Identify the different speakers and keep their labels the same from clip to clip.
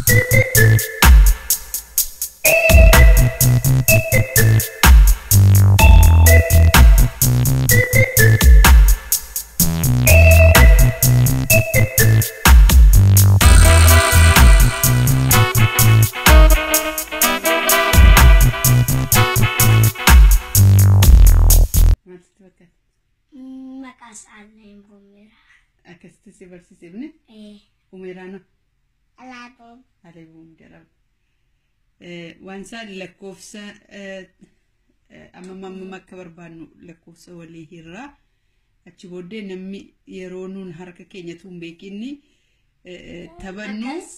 Speaker 1: Maal sitti fakkaata?
Speaker 2: Maqaa isaa Umeeraa.
Speaker 1: Akkasitti si barsiisifne Umeeraanoo
Speaker 2: Alaaboo.
Speaker 1: Aleebuun jedhama. Waan isaa lakkoofsa amma amma akka barbaannu lakkoofsa walii hirraa achi booddee namni yeroo nuun harka keenyatu hin beekinni taphannu
Speaker 2: Akkas.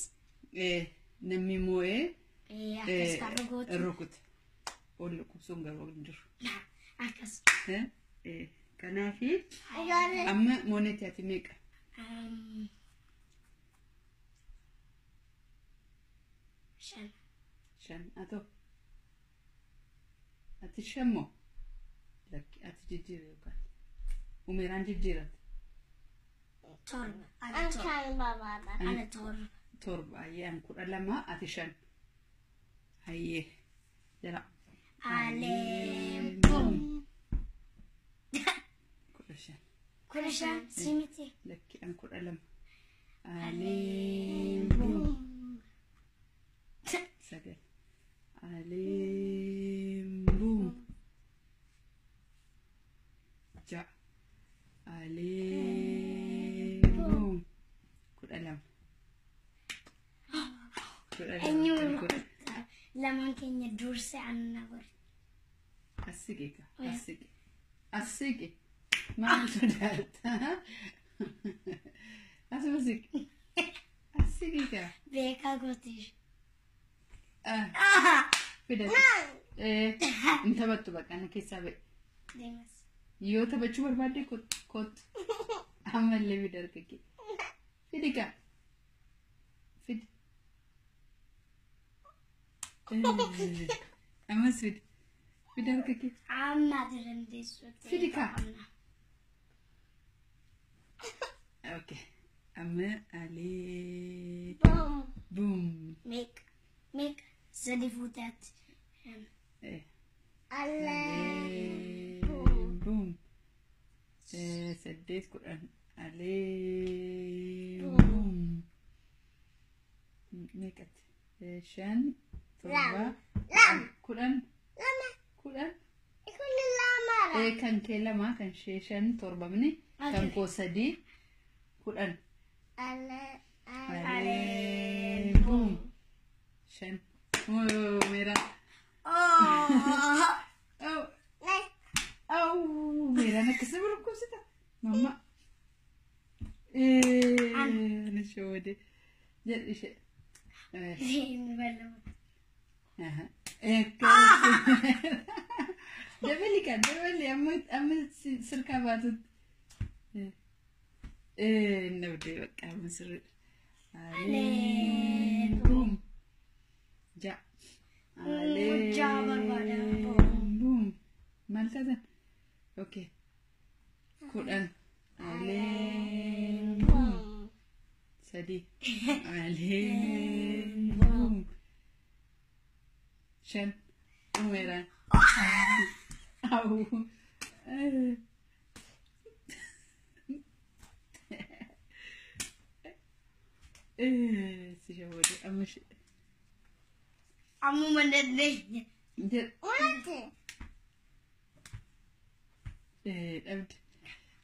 Speaker 1: namni moo'ee
Speaker 2: Akkas kan rukute.
Speaker 1: rukute. Ol lakkoofsuun garuu hin jiru.
Speaker 2: Akkas.
Speaker 1: Kanaafi amma moonetti ati meeqa?
Speaker 2: 5.
Speaker 1: 5 atoo. Ati 5 moo? Lakki ati jijjiira yookaan Umeeraan jijjiirate.
Speaker 2: 7. Ana 7. Ana 7.
Speaker 1: 7 hayyee an 12 ati 5. Hayyee jala.
Speaker 2: Aleebuun.
Speaker 1: 15.
Speaker 2: 15 si miti.
Speaker 1: Lakki an 12. Aleebuun. 9. Aleebuun. 6. Aleebuun. 12. 12.
Speaker 2: Eenyu
Speaker 1: Kudha.
Speaker 2: Lamaan keenya dursee anna godhe.
Speaker 1: As siqe as siqe as siqe maal sodaata asuma siqe as siqe kaa
Speaker 2: Beekaa gootish.
Speaker 1: Fidate hin taphattu bakka ana keessaa ba'e
Speaker 2: Deemas.
Speaker 1: yoo taphachuu barbaadde kottu ammallee fida harka kee fidi kaa fidi ammas fidi fidi harka kee
Speaker 2: Amma ati dandeessu.
Speaker 1: Fidi kaa. Okay. Amma alee boom.
Speaker 2: Meeqa? Meeqa? 3 fuutaatti.
Speaker 1: Alee boom. 8 10 alee boom. Meeqatti? 5 7 10 10. Kan kee 2 kan ishee 5 7 mini kan koo 3 10. Alee boom. 5. Meeraa. Au. Au. Meeraan akkasuma lakkoofsita. Mamma. Ani shoode. Jedhi ishee. Dabali kan dabali amma amma sirkaa baatutti. Nabdee bakka amma sirriidha. Alee boom. 6. Alee
Speaker 2: 6 barbaada.
Speaker 1: boom. Maal taatan? Okay. 10. Alee boom. 3. Alee boom. 5. Umeeraan. Au. Si shaboode amma
Speaker 2: Ammuma dandeenya.
Speaker 1: Jedh. Dhabde.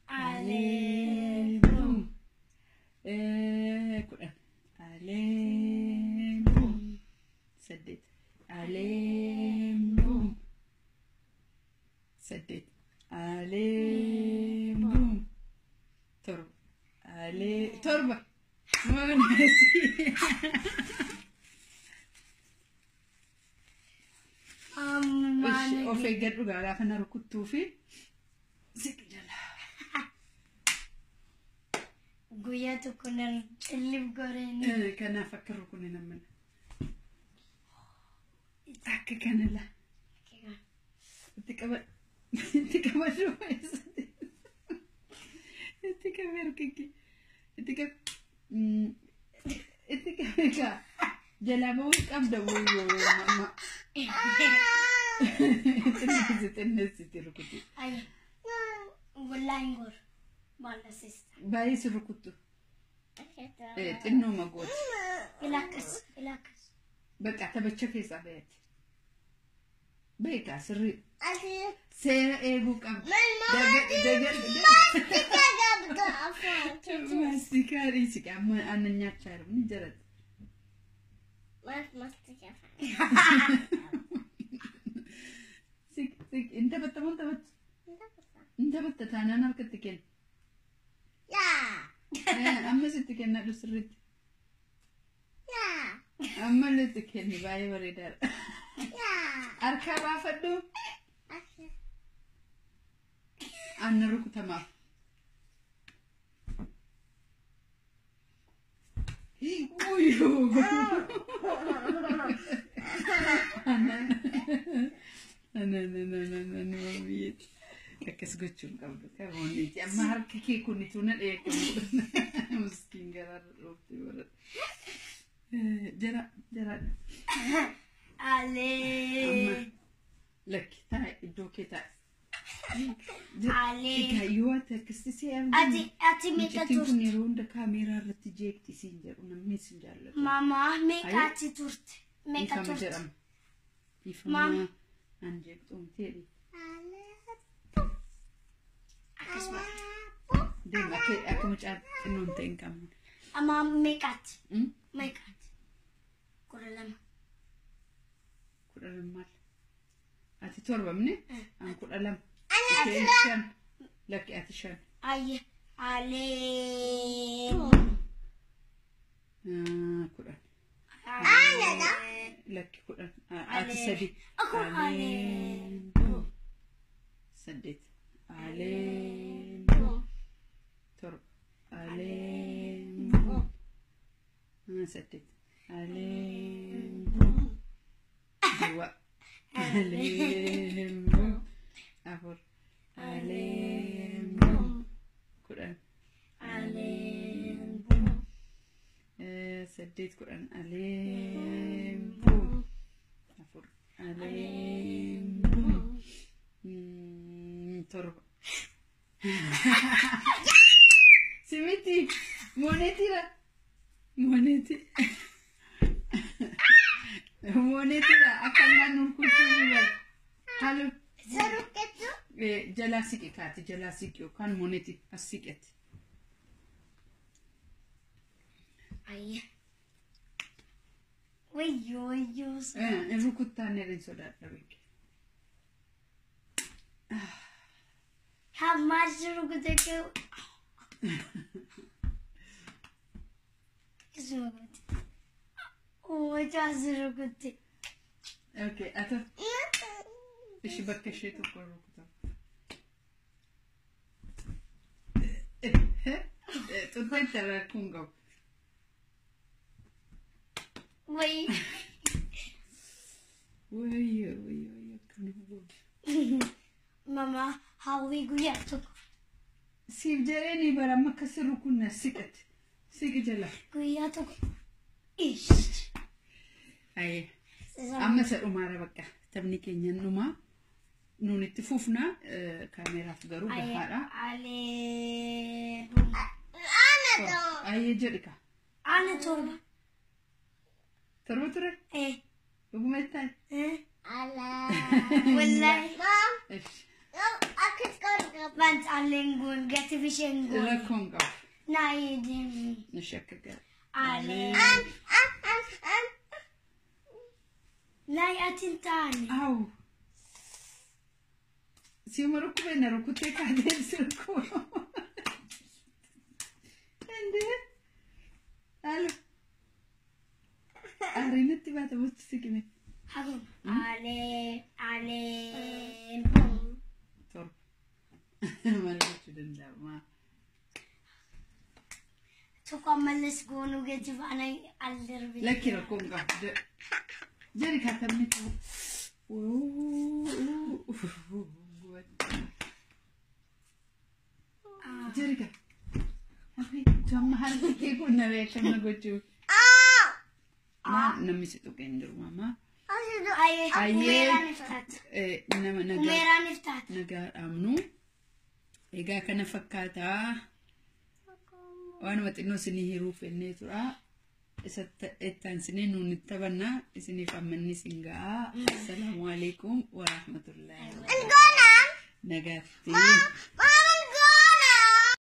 Speaker 2: Alee
Speaker 1: boom. 10. Alee boom. 8. Alee boom. 8. Alee boom. 7. Alee 7. Mooneeti.
Speaker 2: Amma
Speaker 1: Of eeggadhu gaafa na rukuttuu fi siqi jala.
Speaker 2: Guyyaa tokko na cillif goreen.
Speaker 1: Kanaaf akka rukunne namni. Akka kana laa. Itti qabadhu. Itti qabadhu eessatti. Itti qabi harka kee. Itti qabi. Itti qabi kaa. Jalaa ba'uu qabda wayyoo mamma. Xinneessi xinneessiti rukuti.
Speaker 2: Ayi. Wallahi hin goru. Maal asista.
Speaker 1: Baay'ee si rukuttu. Xinnooma gooti.
Speaker 2: Ilakkas ilakkas.
Speaker 1: Bakka taphacha keessaa ba'eeti. Beekaa sirrii. Seera eeguu qabda. Maastikaa dhiisi amma aannan nyaachaa jiru ni jalatti. Siq siq hin taphatta moo hin taphattu? Hin taphatta taanaan harkatti kenna. Amma sitti kennadhu sirriitti. Amma illee itti kenni baay'ee bareedaadha. Harkaa baafadhu. Aannan rukutamaaf. Uyyuu. Aannan aannan aannan biyyeetti. Akkas gochuu hin qabdu. Kaboonniiti. Amma harka kee kun ituu na dheekkamu. Miskiin garaarra dhooftee bara. Jara jara.
Speaker 2: Alee.
Speaker 1: Amma lakki taa'i iddoo kee taa'i.
Speaker 2: Alee.
Speaker 1: Egaa yoo ati akkasitti si
Speaker 2: Ati ati meeqa
Speaker 1: Mucattiin kun
Speaker 2: turte?
Speaker 1: yeroo hunda kaameeraa irratti jeeqxi siin jedhu namni sin jaallatu.
Speaker 2: Mama meeqa
Speaker 1: Ayi.
Speaker 2: ati turte? Meeqa
Speaker 1: Dhiifama
Speaker 2: turte?
Speaker 1: jedhama. Dhiifama
Speaker 2: Maam.
Speaker 1: an jeeqxu miti jedhi.
Speaker 2: Akkasuma.
Speaker 1: Deema akka akka mucaa xinnoon ta'e hin qabne.
Speaker 2: Amma meeqaati? Meeqaati? 12.
Speaker 1: 12 maal? Ati torba mini? An 12. Isheen shan. Lakki ati shan.
Speaker 2: Ayi. Alee.
Speaker 1: 10. Lakki 10. Ati sadi.
Speaker 2: Akkuma alee.
Speaker 1: Saddeet. Alee. Torba. Alee. Saddeet. Alee. Duwwaa. Alee. Afur. Alee. 10.
Speaker 2: Alee.
Speaker 1: Saddeet 10. Alee. Afur. Alee. Torba. Simiti. Mooneetiidha. Mooneeti. Mooneetiidha. Akka ammaan nuun kuchuu ni bara. Halluu. Jalaa siqi kaati jalaa siqi yookaan mooneeti as siqetti.
Speaker 2: Ayi. Wayyoo wayyoo.
Speaker 1: Hin rukuttaan jedhin sodaadha beeke.
Speaker 2: Hammaa jiru guddaa Akkasuma goote. Wajjaa jiru guddaa.
Speaker 1: Okay, ata ishi bakka ishee tokko rukutamu. Xuxxee rakkoon qabu.
Speaker 2: Wayi.
Speaker 1: Wayyoo wayyoo wayyoo akkana goote.
Speaker 2: Mama hawwii guyyaa tokko.
Speaker 1: Siif jedhee ni bara amma akkas rukunna siqate. Siqi jala.
Speaker 2: Guyyaa tokko. Ish.
Speaker 1: Aye. Amma isa dhumaara bakka taphni keenyan dhumaa. Nuun itti fufna kaameeraaf garuu gahaadha.
Speaker 2: Alee.
Speaker 1: Ayyee jedhi ka.
Speaker 2: Ana torba.
Speaker 1: Torba ture? Dhuguma jettaa?
Speaker 2: Wallahi.
Speaker 1: Ish.
Speaker 2: Wanta aleen goon gati bisheen goon.
Speaker 1: Rakkoon qabu.
Speaker 2: Naa deemi.
Speaker 1: Ish akka gara.
Speaker 2: Alee. Naa ati hin taane.
Speaker 1: Awu. Siima rukkubee na rukuttee kaatee si rukkuba. Indee. Alo. Aariinatti baata buutti siqime.
Speaker 2: Haguma. Alee alee.
Speaker 1: Torba. Maal gochuu danda'ama?
Speaker 2: Tokko ammallee goonuu gadi faana al darbe.
Speaker 1: Lakki rakkoon qabu. Jari kaatamni ta'u. Jari ka. Amma harka kee kun na beekama gochuu. Maal namni si tuqee hin jiru maamaa.
Speaker 2: Ayyee.
Speaker 1: Ayyee.
Speaker 2: Umeeraan iftaati.
Speaker 1: Nama nagaa
Speaker 2: Umeeraan iftaati.
Speaker 1: Nagaa dhaabnu. Egaa kana fakkaataa waanuma xinnoo isinii hiruuf ennee tura. Isatti ittaansinee nuun itti taphannaa isiniif ammanni isin ga'a. Assalaamu alaikum warahmatullahi
Speaker 2: Ngoonaan.
Speaker 1: Nagaatti.
Speaker 2: Maama.